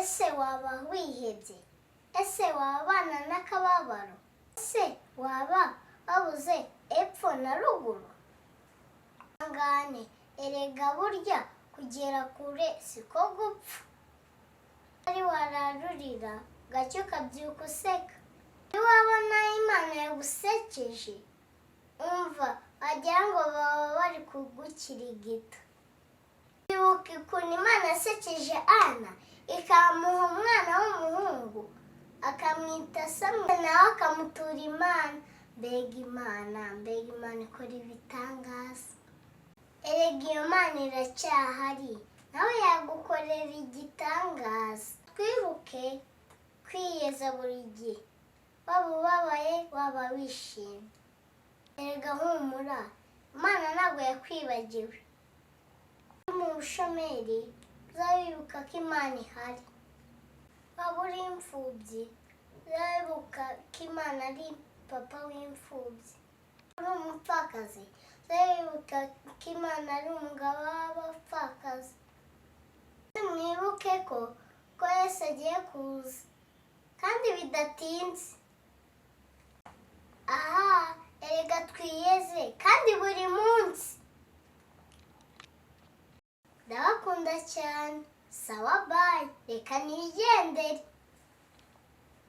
Ese waba wihebye? Ese wabana n'akababaro? Ese waba wabuze epfo na ruguru? Ihangane, erega burya kugera kure siko gupfa. Ari wararurira gacyo ukabyuka useka. Iyo wabona Imana yagusekeje, umva wagira ngo baba bari kugukirigita. Ibuka ukuntu Imana yasekeje Ana, ikamuha umwana w'umuhungu, akamwita Samweli, nawe akamutura Imana. Mbega Imana, mbega Imana ikora ibitangaza! Erega iyo Mana iracyahari, nawe yagukorera igitangaza. Twibuke kwiyeza buri gihe, waba ubabaye, waba wishimye. Erega humura, Imana ntabwo yakwibagiwe. Uri mu bushomeri, uzawibuka ko Imana ihari. Waba uri imfubyi, uzawibuka ko Imana ari papa w'imfubyi. Uri umupfakazi, uzawibuka ko Imana ari umugabo w'abapfakazi. Mwibuke ko Yesu agiye kuza kandi bidatinze. Aha, erega twiyeze kandi buri munsi. Ndabakunda cyane. Sawa, bye, reka nigendere.